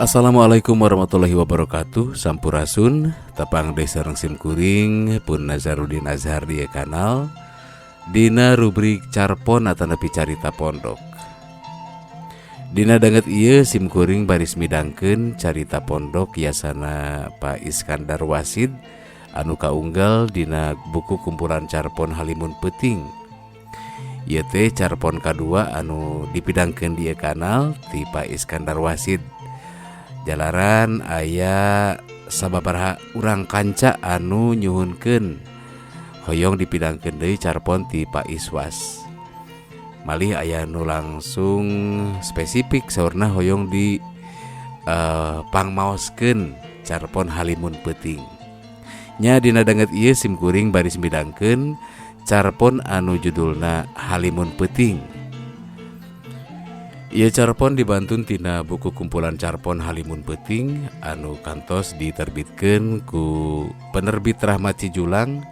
Assalamualaikum warahmatullahi wabarakatuh. Sampurasun, tepang deui sareng sim kuring pun Nazarudin Azhar di kanal dina rubrik Carpon atanapi Carita Pondok. Dina danget ieu sim kuring baris midangkeun Carita Pondok yasana Pak Iskandar Wasid anu kaunggal dina buku kumpulan Carpon Halimun Peuting. Ieu teh carpon kadua anu dipidangkeun di kanal ti Pak Iskandar Wasid. Jalaran aya sababaraha urang kanca anu nyuhunkeun hoyong dipidangkeun deui carpon ti Pak Iswas. Malih aya nu langsung spesifik saurna hoyong di pangmaoskeun carpon Halimun Peuting. Nya dina danget ieu sim kuring baris midangkeun carpon anu judulna Halimun Peuting. Ieu carpon dibantun tina buku kumpulan Carpon Halimun Peuting anu kantos diterbitkeun ku penerbit Rahmat Cijulang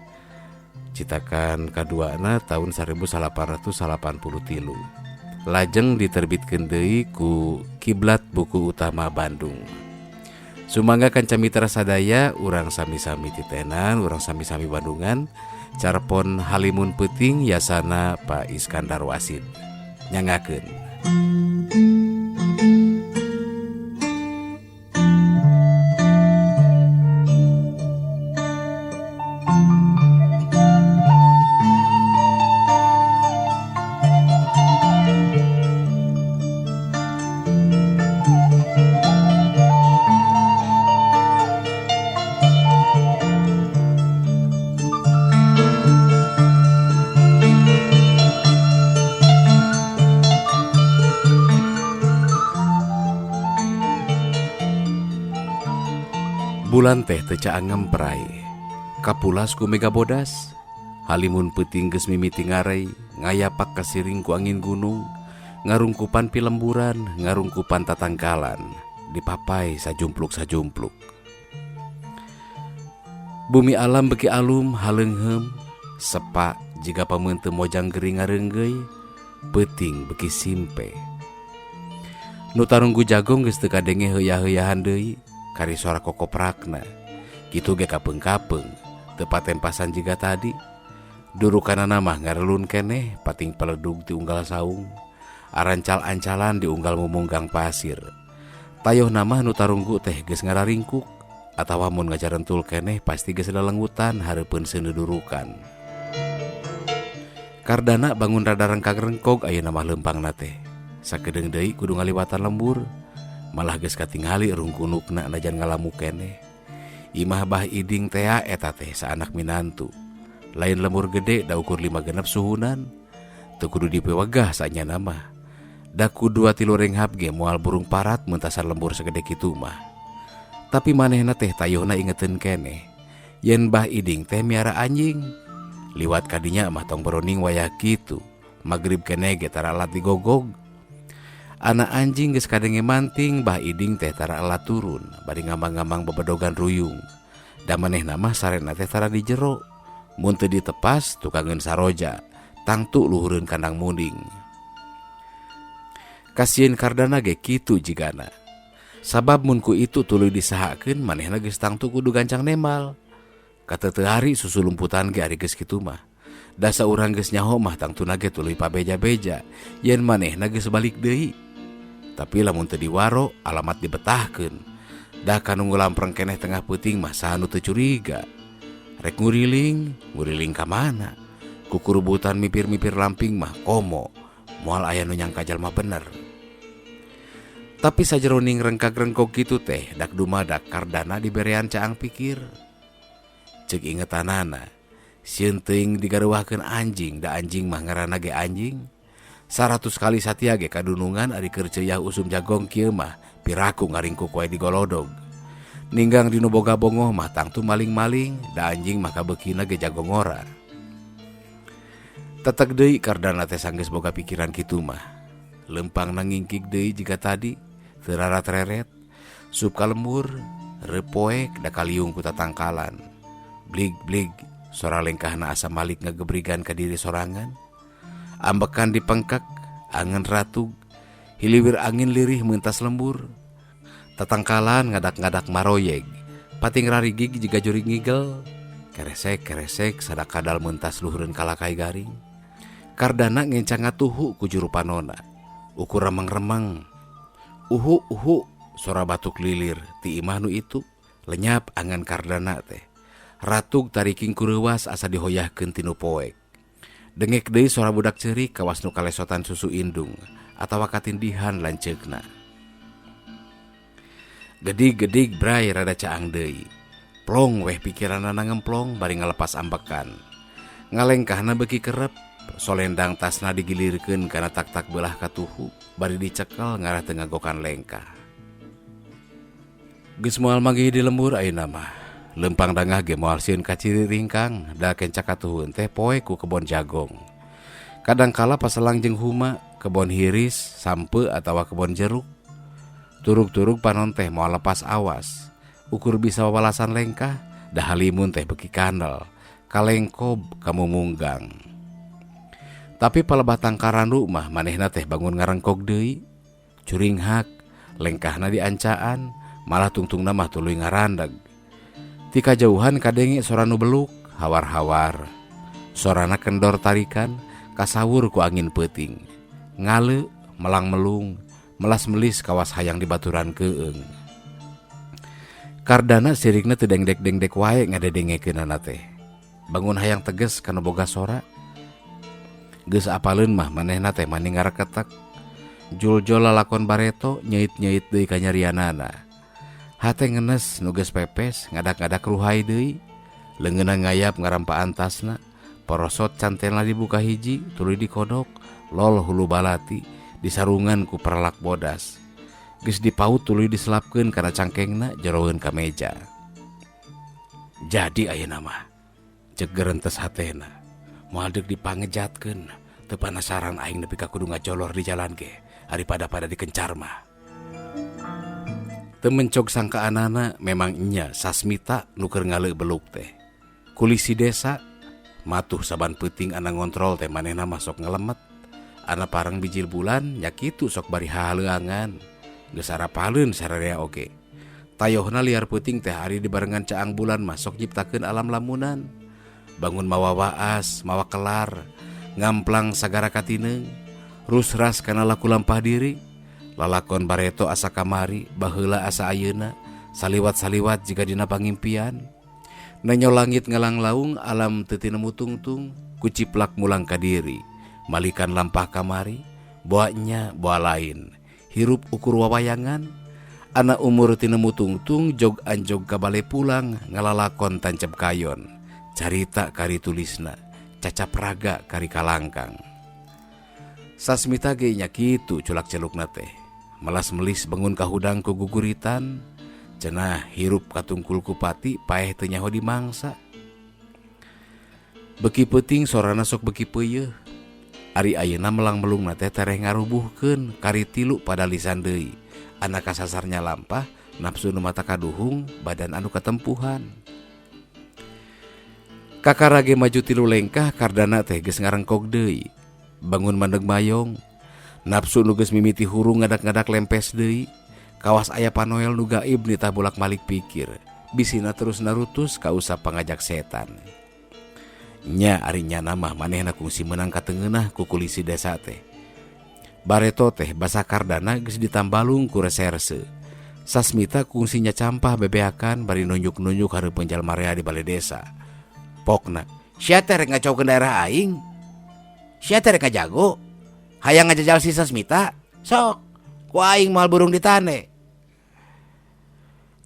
citakan kaduana tahun 1883. Lajeng diterbitkeun deui ku Kiblat Buku Utama Bandung. Sumangga kanca mitra sadaya urang sami-sami titenan, urang sami-sami Bandungan Carpon Halimun Peuting yasana Pak Iskandar Wasid. Nyangakeun. Bulan teh teu caang ngempray, kapulas ku mega bodas. Halimun peuting geus mimiti ngarei, ngayapak kasiring ku angin gunung, ngarungkupan pilemburan, ngarungkupan tatangkalan, dipapai sajumpluk-sajumpluk. Bumi alam beki alum haleungheum, sepa jiga pameunteum mojang gering ngareunggeui, peuting beki simpe. Nu tarunggu jagong geus teu kadenge heuya-heuyahan deui, kari suara kokoprakna. Kitu ge kapeung-kapeung, teu patempasan jiga tadi. Durukanana mah ngarelun keneh, pating peledug ti unggal saung, arancal-ancalan di unggal mumunggang pasir. Tayohna mah nu tarunggu teh geus ngararingkuk, atawa mun ngajarentul keneh pasti geus lelengutan hareupeun seuneu durukan. Kardana bangun rada rengkag-rengkog ayeuna mah leumpangna teh. Sakedeung deui kudu ngaliwatan lembur. Malah geus katingali rungkunukna najan ngalamu keneh. Imah Bah Iding tea eta teh saanak minantu. Lain lemur gede da ukur 5 genep suhunan. Teu kudu dipewegah sanyana mah. Da ku 2 3 renghap ge moal burung parat muntasan lembur segede kitu mah. Tapi manehna teh tayuhna ingeteun keneh. Yen Bah Iding teh miara anjing. Liwat kadinya mah tong beroning wayah kitu. Magrib keneh ge tara alat digogog. Anak anjing geus kadenge manting, Bah Iding teh tara alat turun, bari ngambang-ngambang bebedogan ruyung. Da manehna mah sarena teh tara di jero. Mun teu ditepas tukangeun saroja, tangtu luhureun kandang munding. Kasieun Kardana ge kitu jigana. Sabab mun ku itu tuluy disahakeun manehna geus tangtu kudu gancang nemal. Kateteu hari susu lumputan ge ari geus kitu mah. Dasa urang geus nyaho mah tangtuna ge tuluy pabeja-beja, yen manehna geus balik deui. Tapi lamun teu diwaro alamat dibetahkeun. Da kanu ngulampreng keneh tengah peuting mah saha nu teu curiga. Rek nguriling, nguriling ka mana? Kukurubutan mipir-mipir lamping mah komo, moal aya nu nyangka jalma bener. Tapi sajeroning rengkag-rengkog kitu teh dak dumadak Kardana diberean caang pikir. Ceuk ingetanana, sieun teuing digareuwahkeun anjing, da anjing mah ngaranna ge anjing. 100 kali satia ge kadunungan ari keur ceuyah usum jagong kieu mah piraku ngaringkuk wae digolodog. Ninggang dinu boga bongoh mah tangtu maling-maling, da anjing mah kabeukina ge jagong ora. Tetek deui Kardana teh sanggeus boga pikiran kitu mah. Lempangna ngingkik deui jiga tadi, teu rarat-reret, sup ka lembur, reupoek da kaliung ku tatangkalan. Blig-blig, sora lengkahna asa malik ngagebrigan ka diri sorangan. Ambekan dipengkek, angen ratug, hiliwir angin lirih mentas lembur. Tatangkalan ngadak-ngadak maroyeg. Pating rarigig jiga jurig ngigel. Keresek-keresek sadak kadal mentas luhureun kalakai garing. Kardana ngencang ngatuhu ku juru panona. Ukur remeng-remeng. Uhu uhu sora batuk lilir ti imah nu itu. Lenyap angan Kardana teh. Ratug tariking kureuwas asa dihoyahkeun tinu poek. Dengek deui sora budak ceurik kawas nu kalesotan susu indung atawa katindihan lanceukna. Gedig-gedig bray rada caang deui. Plong weh pikiranana ngemplong bari ngalepas ambekan. Ngalengkahna beuki kerep, solendang tasna digilirkeun kana tak-tak beulah katuhu bari dicekel ngarah teu ngagokan lengkah. Geus moal manggih di lembur ayeuna mah. Leumpang dangah ge moal sieun ka ciriringkang da kenca katuhun teh poek ku kebon jagong. Kadangkala paselang jeung huma, kebon hiris, sampe atawa kebon jeruk. Turug-turug panon teh moal lepas awas. Ukur bisa wawalasan lengkah, da halimun teh beuki kandel, kalengkob kamumunggang. Tapi palebah tangkarandu mah manehna teh bangun ngarengkog deui. Curinghak, lengkahna diancaan, malah tungtungna mah tuluy ngarandag. Ti kajauhan kadenge sora nu beluk, hawar-hawar. Sorana kendor tarikan, kasawur ku angin peuting. Ngale, melang-melung, melas-melis kawas hayang dibaturan keung. Kardana sirikna teu dengdek-dengdek wae ngadedengekeunana teh. Bangun hayang teges kana boga sora. Geus apaleun mah manehna teh mani ngareketek. Juljol lalakon bareto nyeuit-nyeuit deui kanyarianana. Hate ngenes nu geus pepes ngadak-ngadak ruhai deui. Leungeunna ngayap ngarampaan tasna. Porosot cantelna dibuka hiji tuluy dikodok. Lol hulu balati disarungan ku perlak bodas. Geus dipaut tuluy diselapkeun kana cangkengna jeroeun ka meja. Jadi ayeuna mah ceuk gerentes hatena. Moal deuk dipangejatkeun. Teu panasaran aing nepi ka kudu ngajolor di jalan ge ari pada-pada dikencar mah. Teu mencog sangkaanana memang nya Sasmita nu keur ngaleuk beluk teh. Kulisi desa matuh saban peuting ana ngontrol teh manehna mah sok ngelemet. Ana parang bijil bulan nya kitu sok bari hahaleuangan. Geus arapaleun sararea oge. Tayohna liar peuting teh ari dibarengan caang bulan mah sok nyiptakeun alam lamunan. Bangun mawa waas, mawa kelar, ngamplang sagara katineung, rusras kana laku lampah diri. Lalakon bareto asa kamari, baheula asa ayeuna, saliwat-saliwat jiga dina pangimpian. Nenyo langit ngalanglaung alam teu tinemu tungtung, kuciplak mulang ka diri. Malikan lampah kamari, boa nya boa lain. Hirup ukur wawayangan, anak umur tinemu tungtung jog anjog ka bale pulang ngalalakon tancep kayon. Carita kari tulisna, cacap raga kari kalangkang. Sasmita ge nya kitu culak-celukna teh. Melas-melis bangun kahudang ku guguritan, cenah hirup katungkul kupati paeh teu nyaho dimangsa. Beki peuting sorana sok beki peuyeeh. Ari ayeuna melang-melungna teh tereh ngarubuhkeun kari tilu pada lisan deui. Anak kasasarnya lampah, nafsu nu mata kaduhung, badan anu katempuhan. Kakarage maju tilu lengkah Kardana teh geus ngarengkog deui. Bangun mandeg mayong, nafsu nu geus mimiti hurung ngadak-ngadak lempes deui. Kawas aya panoel nu gaib nitah bolak-malik pikir. Bisina terus narutus kausap pangajak setan. Nya ari nyana mah manehna kungsi meunang katengeunah ku kulisi desa teh. Bareto teh basa Kardana geus ditambalung ku reserse. Sasmita kungsi nyacampah bebeakan bari nunjuk-nunjuk hareupeun jalma rea di bale desa. Pokna, sia teh rek ngacaukeun daerah aing. Sia teh rek ngajago. Hayang ngajajal si Sasmita, sok. Ku aing moal burung ditane.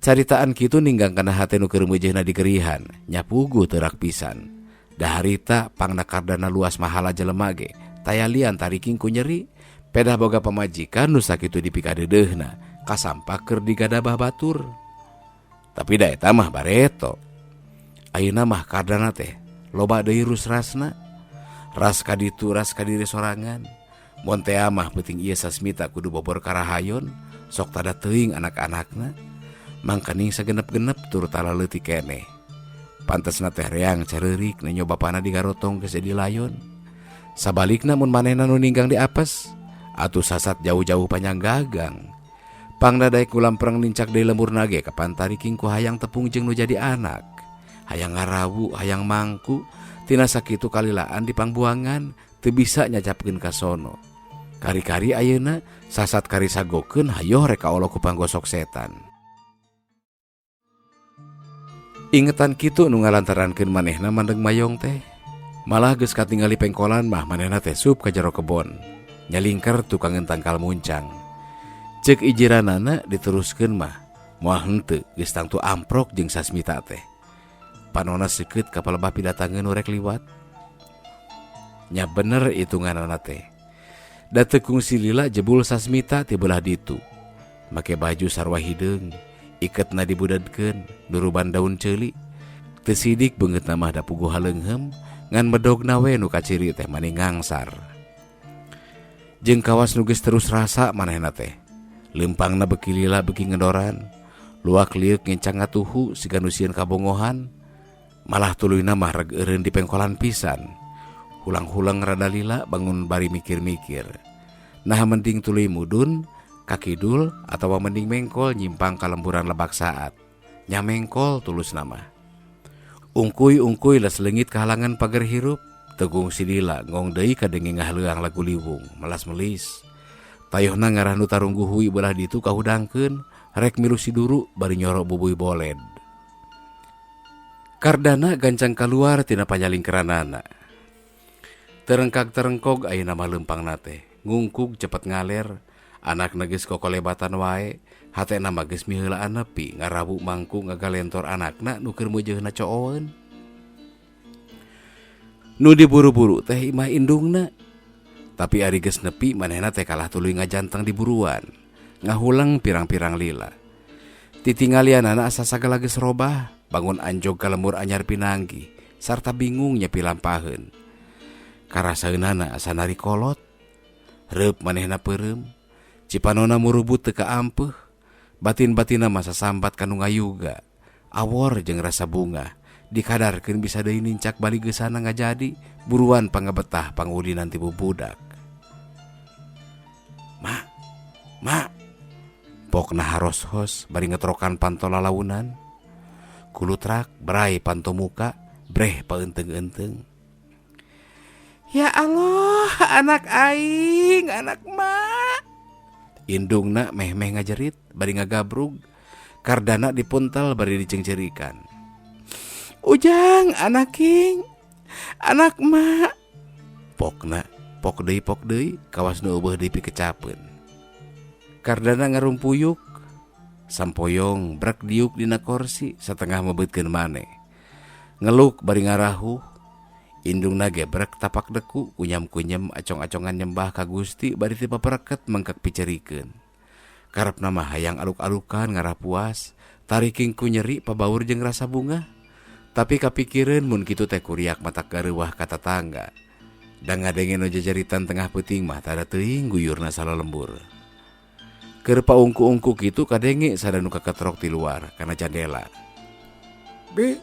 Caritaan kitu ninggang kana hate nu keur meujeuna digerihan, nyapuguh teu rak pisan. Daharita pangna Kardana luas mahala jelema ge, taya lian tariking ku nyeri, pedah boga pamajikan nu sakitu dipikadeudeuhna, kasampak keur digadabah batur. Tapi da eta mah bareto. Ayeuna mah Kardana teh loba deui rusrasna. Ras ka ditu ras ka diri sorangan. Mun tea mah peuting ieu Sasmita kudu bobor karahayon, sok tada teuing anak-anakna. Mangkaning sagenep-genep tur talaleutik keneh. Pantesna teh reang careurik nenyo bapana digarotong geus jadi layon. Sabalikna mun manehna nu ninggang di apes, atuh sasat jauh-jauh panjang gagang. Pangna daek ngulampreng nincak deui lemburna ge kapan tariking ku hayang tepung jeung nu jadi anak. Hayang ngarawu, hayang mangku, tina sakitu kalilaan dipangbuangan teu bisa nyacapkeun ka sono. Kari-kari ayeuna sasat kari sagokeun hayoh rek kaolo ku panggosok setan. Ingetan kitu nu ngalantarankeun manehna mandeg mayong teh. Malah geus katingali pengkolan mah manehna teh sup ka jero kebon. Nyalingker tukangeun tangkal muncang. Ceuk ijiranana diteruskeun mah moal henteu geus tangtu amprok jeung Sasmita teh. Panona seukeut ka palebah pidatangeun nu rek liwat. Nya bener hitunganana teh. Da teu kungsi lila jebul Sasmita ti beulah ditu. Make baju sarua hideung, iketna dibudadkeun, nuruban daun ceuli. Teu sidik beungeutna mah da puguh haleungheum, ngan medogna we nu kaciri teh mani ngangsar. Jeung kawas nu geus terus rasa manehna teh. Leumpangna beuki lila beuki ngedoran, luak lieuk ngencang ngatuhu siga nu sieun kabongohan. Malah tuluyna mah reg eureun di pengkolan pisan. Hulang-hulang rada lila bangun bari mikir-mikir. Nah mending tuluy mudun ka kidul atawa mending mengkol nyimpang ka lemburan lebak saat. Nya mengkol tulus nama. Ungkuy-ungkuy les leungit kahalangan pager hirup, tegung si lila ngong deui kadenge ngahleuang lagu liwung, melas melis. Tayohna ngarah nu tarunggu hui belah ditu kahudangkeun, rek milu si duru bari nyoro bubuy boled. Kardana gancang kaluar tina panyalingkeranana. Terengkag-terengkog ayeuna mah leumpangna teh, ngungkug cepet ngaler, anakna geus kokolebatan wae, hatena mah geus miheulaan nepi ngarawu mangku ngagalentor anakna nu keur meujeuna cooeun. Nu diburu-buru teh imah indungna. Tapi ari geus nepi manehna teh kalah tuluy ngajanteng di buruan, ngahulang pirang-pirang lila. Titinggalianana asa sagala geus robah, bangun anjog ka lembur anyar pinanggih, sarta bingung nyepi lampaheun. Karasaeunana asa nari kolot, reup manehna peureum, cipanona murubut teu kaampeuh, batin-batinna mah sasambat ka nu ngayuga, awor jeung rasa bunga, dikadarkeun bisa deui nincak baligeusana ngajadi, buruan pangabetah pangudinan ti bubudak. Ma, ma, pokna haros-hos bari ngetrokan panto lalaunan. Kulutrak berai panto muka, breh paeunteung-eunteung. Ya Allah, anak aing, anak mak. Indungna meh-meh ngajerit bari ngagabrug, kardana dipuntel bari dicengcerikan. Ujang, anak king, anak mak. Pokna, pok deui, kawas nu eueuh deui pikecapeun. Kardana ngarumpuyuk, sampoyong brek diuk dina korsi satengah mebeutkeun maneh. Ngeluk bari ngarahuh, indungna ge brek tapak deku, kunyam-kunyam acong-acongan nyembah ka Gusti bari teu papereket mengkek picerikeun. Karepna mah hayang aluk-alukan ngarah puas, tariking ku nyeri pabaur jeung rasa bunga. Tapi kapikireun mun kitu teh kuriak matak gareuwah ka tatangga. Da ngadenge nu jajaritan tengah peuting mah tada teuing guyurna salalembur. Keur paungku-ungku kitu kadenge sada nu kaketrok ti luar kana jandela. Bi,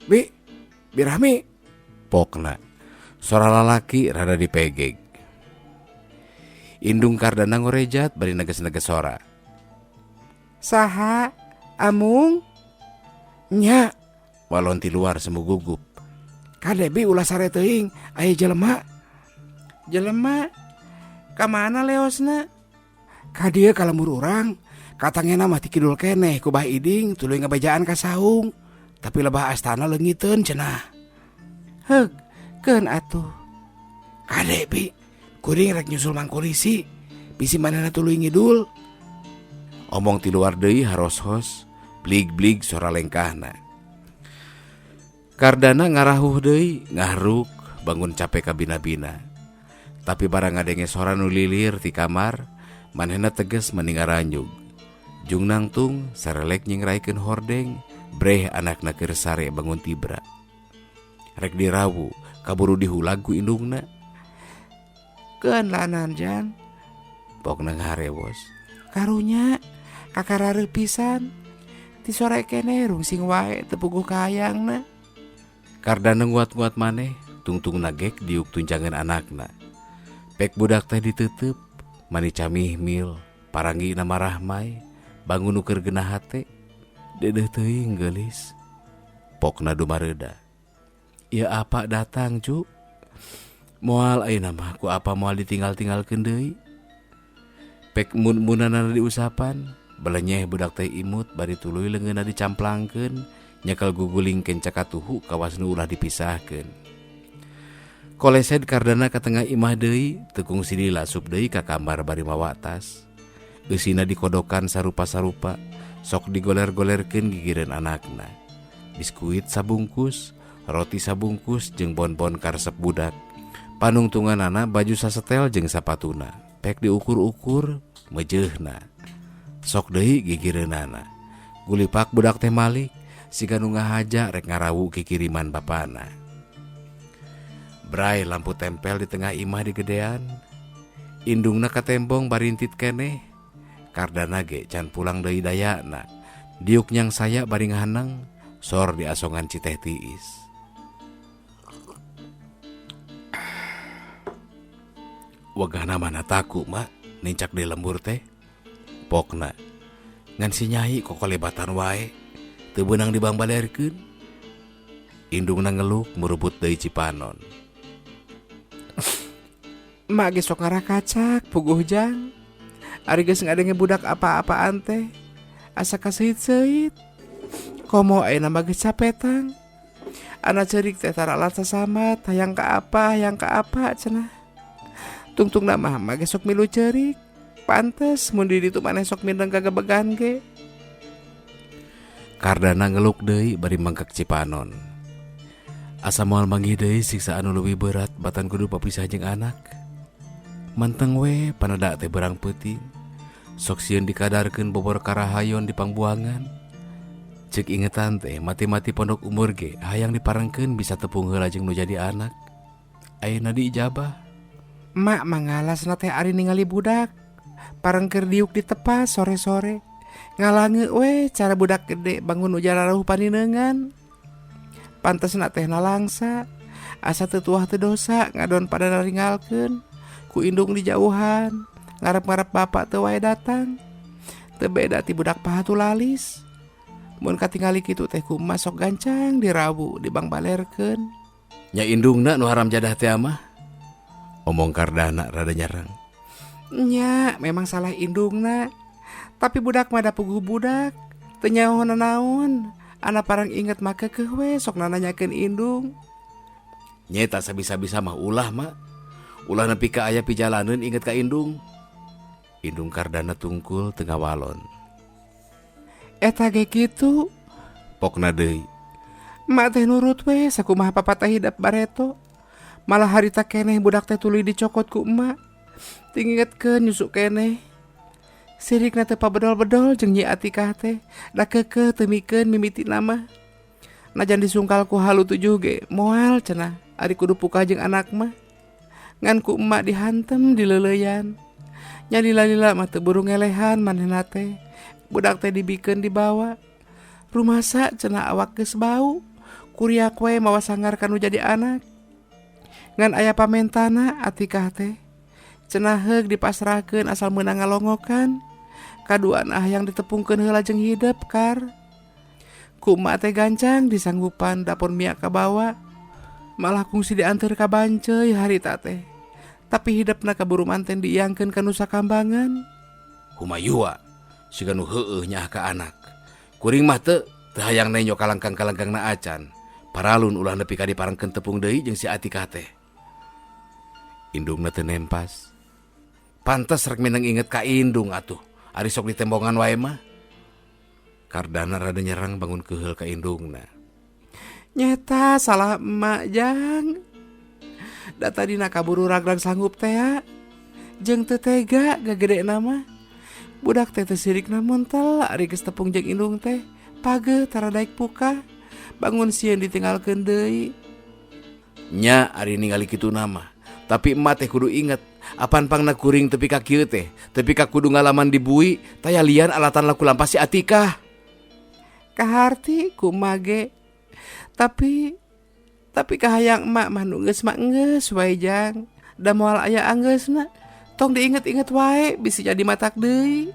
bi, birahmi. Pokna, sora lalaki rada dipegeg. Indung Kardana ngorejat bari neges-neges sora. Saha, amung? Nya, walon ti luar semu gugup. Kade bi ulah sare teuing, aya jelema. Jelema? Ka mana leosna? Ka dieu ka lembur urang, katangena mah ti kidul keneh ku Bah Iding tuluy ngabejaan ka saung. Tapi lebah astana leungiteun cenah. Heug, keun atuh. Kade bi, kuring rek nyusul Mang Polisi, bisi manehna tuluy ngidul. Omong ti luar deui haros-hos, blig-blig sora lengkahna. Kardana ngarahuh deui, ngahruk, bangun capek kabina-bina. Tapi barang ngadenge sora nu lilir ti kamar, manehna tegas mani ngaranjug. Jung nangtung sarelek nyingraikeun hordeng, breh anakna keur sare bangun tibra. Rek dirawu, kaburu dihulag ku indungna. Keun lanan jang, pokna ngaharewos. Karunya kakarareuh pisan. Ti sore keneh rungsing wae teu puguh kahayangna. Kardana nguat-nguat maneh, tungtung nagek diuk tunjangan anakna. Pek budak teh ditutup, mani camih mil. Paranggina marahmai bangun nu keur genah hate. Dedeh teuing geulis. Pokna dumareuda. Ieu apa datang cu? Moal ayeuna mah ku apa moal ditinggal-tinggalkeun deui. Pek mun-munanana diusapan, belenyeh budak teh imut bari tuluy leungeunna dicamplangkeun, nyekel guguling kenca katuhu kawas nu ulah dipisahkeun. Kolesed Kardana ka tengah imah deui, teu kungsi lila asup deui ka kamar bari mawa tas. Eusina dikodokan sarupa-sarupa, sok digoler-golerkeun gigireun anakna. Biskuit sabungkus, roti sabungkus jeung bonbon karesep budak. Panungtunganana baju sasetel jeung sapatuna. Pek diukur-ukur meujeuhna. Sok deui gigireunana. Gulipak budak teh malik, siga nu ngahaja rek ngarawu kikiriman bapana. Bray lampu tempel di tengah imah digedean. Indungna katembong barintit keneh. Kardana ge can pulang deui dayana. Diuk nyang saya bari ngahanang, sor diasongan citeh tiis. Wegahna mana taku mak, nincak di lembur teh. Pokna ngan si nyai kokolebatan wae, teu beunang dibangbalerkeun. Indungna ngeluk murubut deui cipanon. Mak ge sok ngarakacak puguh jang. Ari geus ngadenge budak apa-apaan teh asa kaseuit-seuit. Komo ayeuna mah geus capetang. Anak ceurik teh tara alat sasamat, hayang ka apa, hayang ka apa cenah. Tungtungna mah mah ge sok milu ceurik. Pantes mun di ditu maneh sok mindeng kagebegan ge. Kardana ngeluk deui bari mangkek cipanon. Asa moal manggih deui siksa anu leuwih berat batan kudu papisah jeung anak. Manteng we paneda teh berang peuting. Sok sieun dikadarkeun bobor karahayon di pangbuangan. Ceuk ingetan teh mati-mati pondok umur ge hayang diparengkeun bisa tepung heula jeung nu jadi anak. Ayeuna diijabah. Mak mangalasna teh ari ningali budak. Parengker diuk ditepas sore-sore. Ngalange we cara budak gede bangun ujar rauh paninengan. Pantesna teh nalangsa. Asa teu tuah teu dosa ngadon pada naringalkeun. Ku indung dijauhan, ngarep-ngarep bapak teu wae datang. Teu beda ti budak pahatu lalis. Mun katingali kitu teh ku emak sok gancang dirawu dibangbalerkeun. Nya indungna nu haram jadah teh mah. Omong Kardana rada nyerang. Nya memang salah indungna. Tapi budak mah da puguh budak. Teu nyaho nanaon. Anak parang inget mah keukeuh we sok nananyakeun indung. Nyeta sabisa-bisa mah ulah mak. Ulah nepi ka aya pijalaneun inget ka indung. Indung Kardana tungkul teu ngawalon. Eta ge kitu. Pokna deui. Mak teh nurut we sakumaha papa teh hidep bareto. Malah harita keneh budak teh tuluy dicokot ku emak. Tingingetkeun nyusuk keneh. Sirikna teh pabedol-bedol jeung Nyi Atikah teh. Da keukeuh teu mikeun mimitina mah. Najan disungkal ku halu tujuh ge moal cenah ari kudu pukah jeung anak mah. Ngan ku emak dihantem dileuleuyan. Nya lila-lila mah teu buru ngelehan manehna teh. Budak teh dibikeun dibawa. Rumasa cenah awak geus bau. Kuriak we mawa sangar kanu jadi anak. Ngan aya pamentana Atikah teh. Cenah heug dipasrahkeun asal meunang ngalongokan. Kaduana hayang ditepungkeun heula jeung hidep kar. Ku emak teh gancang disanggupan dapon miak kabawa. Malah kungsi dianteur ka banceuy harita teh. Tapi hidepna kaburu manten diiangkeun ka Nusa Kambangan. Humayua siga nu heueuh nyaah ka anak. Kuring mah teu hayang nenyo kalangkang-kalangkangna acan. Paralun ulah nepi ka diparengkeun tepung deui jeung si Atikah teh. Indungna teu nempas. Pantes rek mineng inget ka indung atuh. Ari sok ditembongan wae mah. Kardana rada nyerang bangun keheul ka indungna. Nyeta salah emak jang. Da tadina kaburu ragrag sanggup teh ya. Jeung teu tega gagedena mah. Budak teh teu sirikna muntel ari geus tepung jeung indung teh. Pageuh tara daek pukah. Bangun sieun ditinggalkeun deui. Nya ari ningali kituna mah. Tapi emak teh kudu inget apan pangna kuring tepi ka kieu teh, tepi ka kudu ngalaman dibui, taya lian alatan laku lampas si Atikah. Kaharti ku emak ge. Tapi kahayang emak mah nu geus mah geus wae jang. Da moal aya anggeusna. Tong diinget-inget wae bisi jadi matak deui.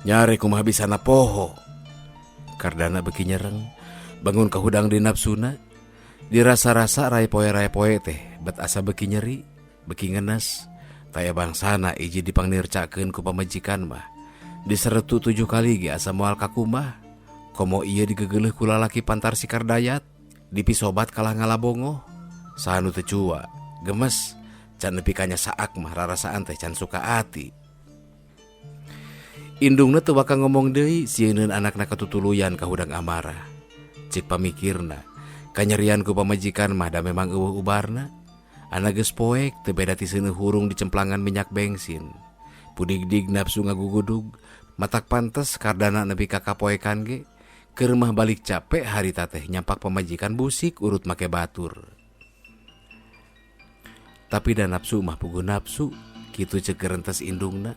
Nyare kumaha bisana poho. Kardana beuki nyereng, bangun kahudang di nafsuna. Dirasa-rasa rai poe-rai poe teh bet asa beuki nyeri, beuki ngenes. Taya bangsana iji dipangnircakeun ku pamajikan mah. Diseretu 7 kali ge asa moal kakumah. Komo ieu digegeleuh ku lalaki pantar si Kardayat, dipisobat kalah ngalabongoh. Saha nu teu cua, gemes, can nepi ka nyasaak mah rarasaan teh can suka ati. Indungna teu waka ngomong deui, sieuneun anakna katutuluyan ka hudang amarah. Cik pamikirna, kanyerian ku pamajikan mah da memang eueuh ubarna. Anak geus poek teu beda ti seuneuh hurung dicemplangan minyak bensin. Pudigdig nafsu ngagugudug, matak pantes Kardana nepi ka kapoekan ge. Keur mah balik capek harita teh nyampak pamajikan busik urut make batur. Tapi da nafsu mah puguh nafsu, kitu ceuk gerentes indungna.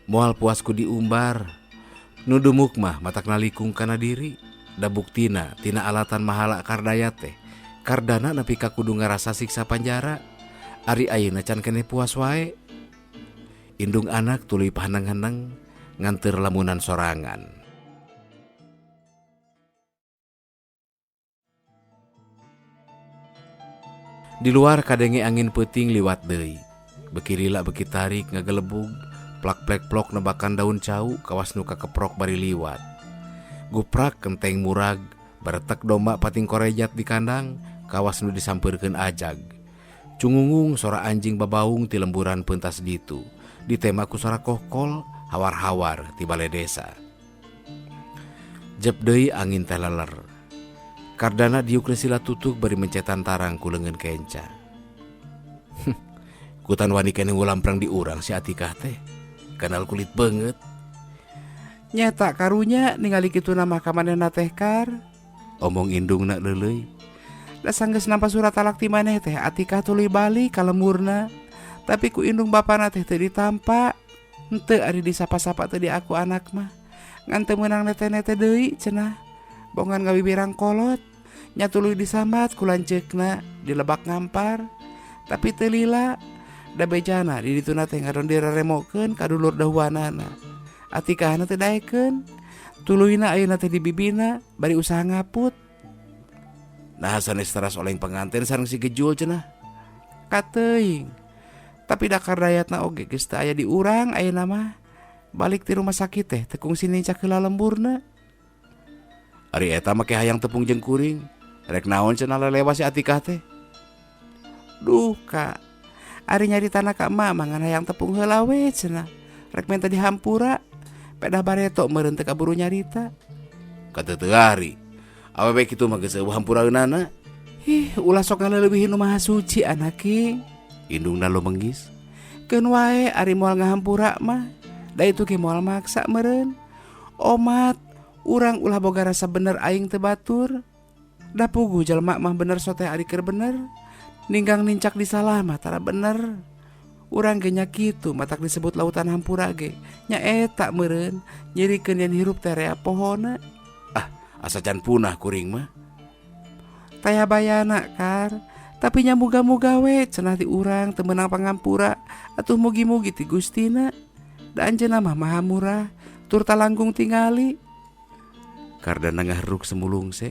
Moal puas ku diumbar. Nu dumuk mah matak nalikung kana diri. Da buktina tina alatan mahala Kardaya teh. Kardana nepi ka kudu ngarasa siksa panjara. Ari ayeuna can keneh puas wae. Indung anak tuluy paheneng-heneng nganteur lamunan sorangan. Di luar kadenge angin peuting liwat deui. Beuki lila beuki tarik ngagelebug, plak-plek-plok nebakan daun cau kawas nu kakeprok bari liwat. Guprak kenteng murag, baretek domba pating korejat di kandang, kawas nu disampeurkeun ajag. Cungungung sora anjing babaung ti lemburan pentas ditu. Ditema ku sora kohkol, hawar-hawar ti bale desa. Jep deui angin teh leler. Kardana diuk sila tutuk bari mencetan tarang ku leungeun kenca. Kutan wani keneh ngulamprang di urang si Atikah teh. Kanal kulit beungeut. Nyata karunya ningali kitu nama ka manehna teh kar. Omong indungna leuleuy. Da sanggeus nampa surat talak ti maneh teh Atikah tuluy balik ka lemurna. Tapi ku indung bapana teh teu ditampa. Henteu ari disapa-sapa teu diaku anak mah. Ngan teu meunang nete-nete deui cenah. Bongan ngawibirang kolot. Nya tuluy disambat ku lanceukna dilebak ngampar. Tapi teu lila. Da bejana di dituna teh ngadon direremokeun ka dulur dahuanana. Atikahna teh daekeun. Tuluyna ayeuna teh dibibina bari usaha ngaput. Nah sanes teras oleng pengantin sareng si Gejul cenah. Kateuing. Tapi da Kardayatna oge geus teu aya di urang ayeuna mah. Balik ti rumah sakit teh teu kungsi nincak heula lemburna. Ari eta make hayang tepung jeung kuring. Rek naon cenah lelewa si Atikah teh? Duh ka. Ari nyaritana ka emak mah ngan hayang tepung heula we cenah. Rek menta dihampura. Pedah bareto meureun teu kaburu nyarita. Kateuteuh ari. Awewe kitu mah geus eueuh hampuraeunana. Ih, ulah sok ngaleuwihin nu maha suci anak king. Indungna lumengis. Keun wae ari moal ngahampura mah. Da itu ge moal maksa meureun. Omat, urang ulah boga rasa bener aing teu batur. Da puguh jelema mah bener sote ari keur bener. Ninggang nincak disalah mah tara bener. Urang ge nya kitu matak disebut lautan hampura ge. Nya eta meureun nyirikeun yen hirup teh rea pohona. Ah, asa can punah kuring mah. Taya bayana kar, tapi nya muga-muga we cenah ti urang teu meunang pangampura atuh mugi-mugi ti Gustina. Da anjeunna mah maha murah tur talangkung tingali. Kardana ngaheruk semulung se.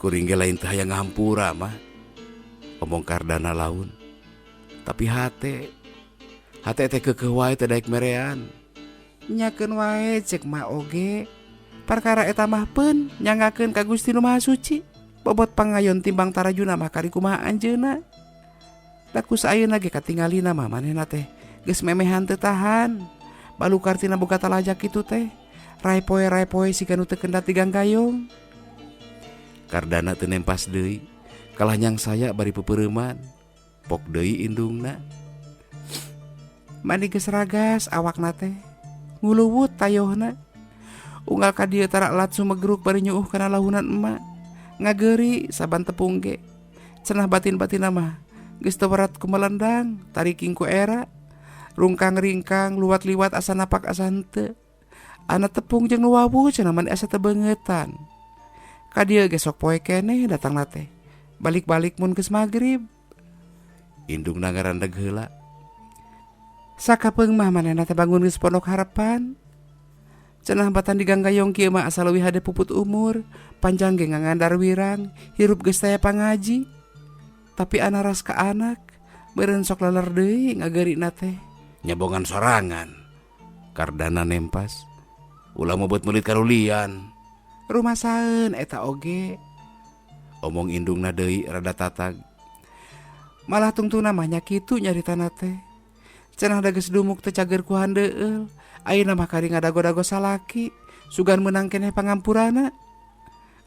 Kuring ge lain teh hayang ngahampura mah. Omong Kardana laun. Tapi hate teh keukeuh wae teh daek merean. Nyakeun wae cek mah oge. Perkara eta mah peun nyangakeun ka Gusti Nu Maha Suci. Bobot pangayon timbang tarajuna mah kari kumaha anjeunna. Da ku saeuna ge katingalina mah manehna teh geus memehan teu tahan. Balukar tina boga talajak kitu teh. Rae poe siga nu teu kendat diganggayong. Kardana teu nempas deui, kalah nyangsaya bari peupeureuman. Pok deui indungna. Mani geus ragas awakna teh. Nguluwut tayohna. Unggal ka dieu tara lat sumegruk bari nyuuh kana lahunan emak. Ngageuri saban tepung ge. Cenah batin-batinna mah geus teu werat ku melendang, tariking ku era. Rungkang-ringkang luwat-liwat asa napak asa henteu. Ana tepung jeung nu wawuh cenah mani asa teu beungeutan. Ka dieu ge sok poe keneh datangna teh. Balik-balik mun geus magrib. Indungna ngarandeg heula. Sakapeung mah manehna teh bangun geus pondok harapan. Cenah batan diganggayong kieu mah asa leuwih hade puput umur, panjang ge ngangandar wirang, hirup geus taya pangaji. Tapi anaras ka anak, meureun sok leler deui ngageurina teh. Nyabongan sorangan. Kardana nempas. Ulah meubeut meulit karulian. Rumasaeun eta oge. Omong indungna deui rada tatag. Malah tungtungna mah nya kitu nyaritana teh. Cenah da geus dumuk teu cager ku handeueul. Ayeuna mah kari ngadago-dago salaki, sugan meunang keneh pangampurana.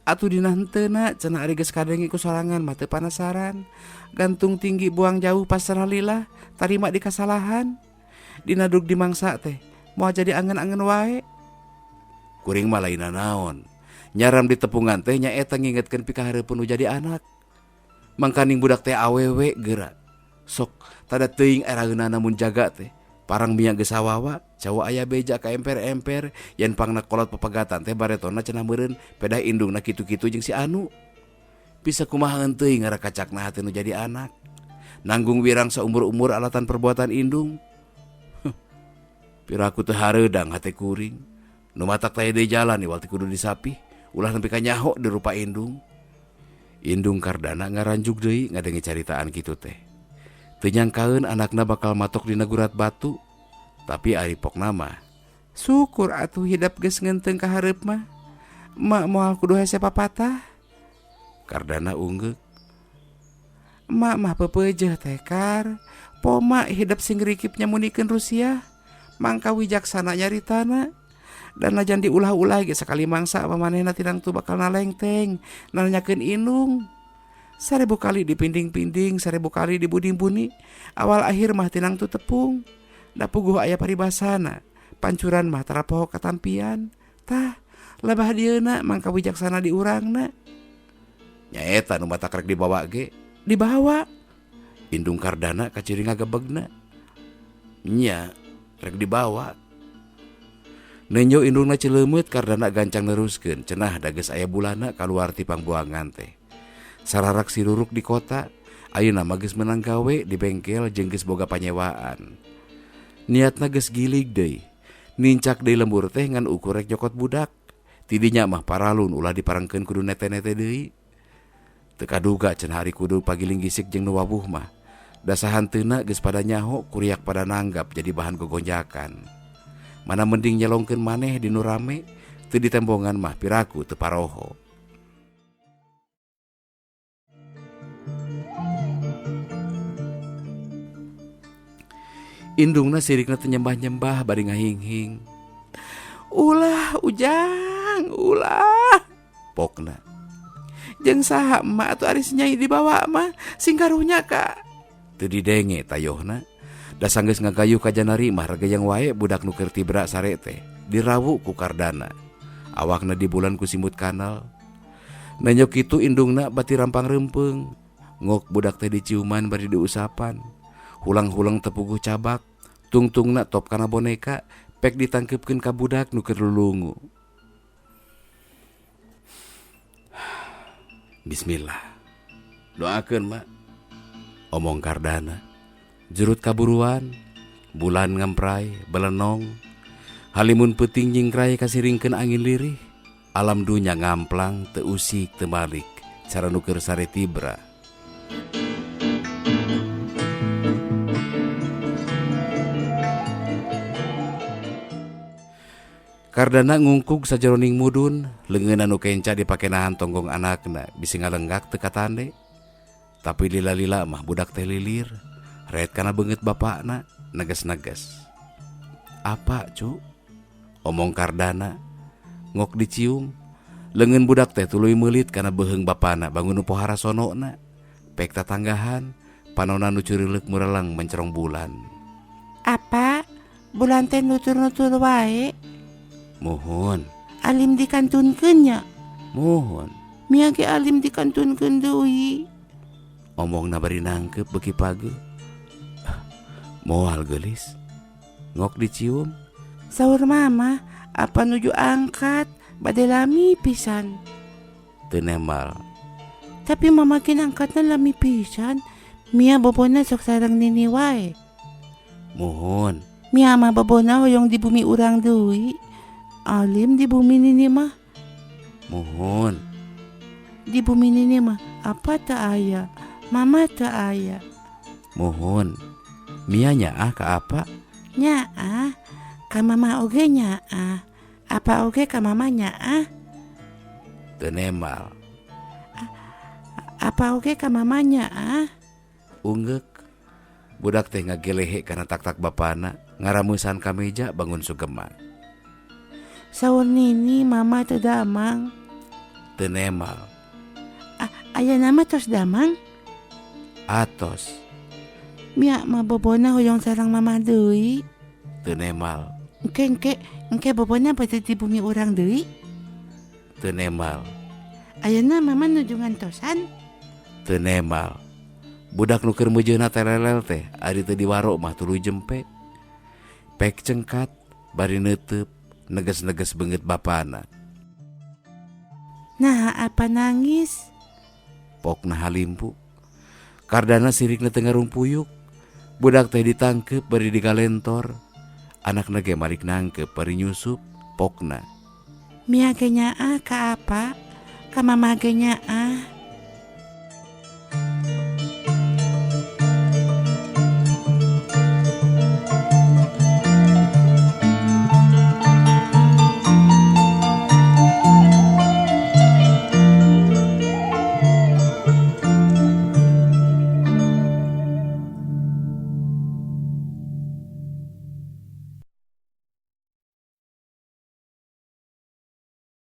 Atuh dina henteuna cenah ari geus kadenge ku sorangan mah teu panasaran. Gantung tinggi buang jauh pasrah lillah, tarima di kasalahan. Dina dug dimangsa teh moal jadi angen-angen wae. Kuring mah lain nanaon. Nyaram di tepungan teh nyaeta ngingetkeun pikahareupeun nu jadi anak. Mangkaning budak teh awewe geura. Sok tada teuing eraeunana mun jaga teh. Parang mia geus sawawa, cawa aya beja ka emper-emper, yen pangna kolot papegatan teh baretona cenah meureun pedah indungna kitu-kitu jeung si anu. Bisa kumaha teuing ngarakacakna hate nu jadi anak. Nanggung wirang saumur-umur alatan perbuatan indung. Piraku teu hareudang hate kuring. Nu matak teh deui jalan iwal ti kudu disapih, ulah nepi ka nyaho di rupa indung. Indung Kardana ngaranjuk deui ngadenge caritaan kitu teh. Teu nyangkaeun anakna bakal matok dina gurat batu, tapi ari pokna mah syukur atuh hidap geus ngeunteung ka hareup mah. Emak moal kudu hese papatah. Kardana unggeuk. Emak mah peupeujeuh teh kar, poma hidap sing rikip nyamunikeun Rusia. Mangka wijaksana nyaritana. Dan najan diulah-ulah ge sakali mangsa manehna tinang tu bakal nalengteng, nanyakeun indung. 1000 kali dipinding-pinding, 1000 kali dibuding-buni, awal akhir mah tinang tu tepung. Da puguh aya paribasana, pancuran mah tara poho katampian. Tah, lebah dieuna mangka wijaksana di urangna. Nyaeta nu matak rek dibawa ge, dibawa. Indung Kardana kaciri ngagebegna. Nya, rek dibawa. Nenjo indungna cileumeup Kardana gancang neruskeun, cenah da geus aya bulana kaluar ti pangbuangan teh. Sararak siruruk di kota, ayeuna mah geus meunang gawe di bengkel jeung geus boga panyewaan. Niatna geus gilig deui. Nincak deui lembur teh ngan ukur rek nyokot budak. Tidinya mah paralun ulah diparengkeun kudu nete-nete deui. Teu kaduga cenah ari kudu pagiling gisik jeung nu wawuh mah. Da sahanteuna geus pada nyaho kuriak pada nanggap jadi bahan gogonjakan. Mana mending nyelongkeun maneh di nu rame, teu ditembongan mah piraku teu paroho. Indungna sirikna teu nyembah-nyembah bari ngahinghing. Ulah ujang, ulah pokna. Jeung saha emak atuh ari si nyai dibawa mah sing karunya ka. Teu didenge tayohna. Da sanggeus ngagayuh ka janari mah regeyang wae budak nu keur tibra sare teh dirawu ku Kardana. Awakna di bulan ku simut kanal. Nanyok kitu indungna bati rampang reumpeung. Ngok budak teh diciuman bari diusapan. Hulang-hulang tepuguh cabak, tungtungna top kana boneka, pek ditangkeupkeun ka budak nu keur lulungu. Bismillah. Doakeun, Mak. Omong Kardana. Jurut kaburuan, bulan ngampray, belenong. Halimun peuting nyingkray kasiringkeun angin lirih. Alam dunya ngamplang, teu usik, teu malik, cara nu keur sare tibra. Kardana ngungkug sajeroning mudun, leungeunna nu kenca dipake nahan tonggong anakna, bisi ngalenggak teu katande. Tapi lila-lila mah budak teh lilir, ret kana beungeut bapakna, neges-neges. Apa, cu? Omong Kardana, ngok dicium, leungeun budak teh tuluy meulit kana beuheung bapana bangun nu pohara sonona. Pek tatanggahan, panona nu curileup murelang mencerong bulan. Apa? Bulan teh nutur-nutur wae? Mohon. Alim dikantunkeun nya? Mohon. Mia ge alim dikantunkeun deui. Omongna bari nangkep beuki pageuh. Moal geulis. Ngok dicium. Saur mama, apa nuju angkat bade lami pisan. Teu nembal. Tapi mama kin angkatna lami pisan. Mia bobona sok sareng Nini wae. Muhun. Mia mah bobona hoyong di bumi urang deui. Alim di bumi Nini mah. Muhun. Di bumi Nini mah apa teu aya, mama teu aya. Muhun. Mia nyaah ka apa? Nyaah, ka mama oge nyaah. Apa oge ka mama nyaah? Teu nemal. Apa oge ka mama nyaah? Unggeuk. Budak teh ngagelehe kana taktak bapana, ngarameusan ka meja bangun sugema. Saur Nini mama teu damang. Teu nemal. Ayeuna mah tos damang? Atos. Mia mah bobona hoyong sareng mama deui. Teu nemal. Engke engke engke bobona bade di bumi urang deui. Teu nemal. Ayeuna mama nuju ngantosan? Teu nemal. Budak nu keur meujeuna telelel teh ari teu diwaro mah tuluy jempe. Pek cengkat bari neuteup neges-neges beungeut bapana. Nah, apa nangis? Pokna halimpu. Kardana sirikna teu ngarumpuyuk. Budak teh ditangkep bari digalentor. Anakna ge malik nangkep bari nyusup pokna. Mia ge nyaah ka apa? Ka mama ge nyaah.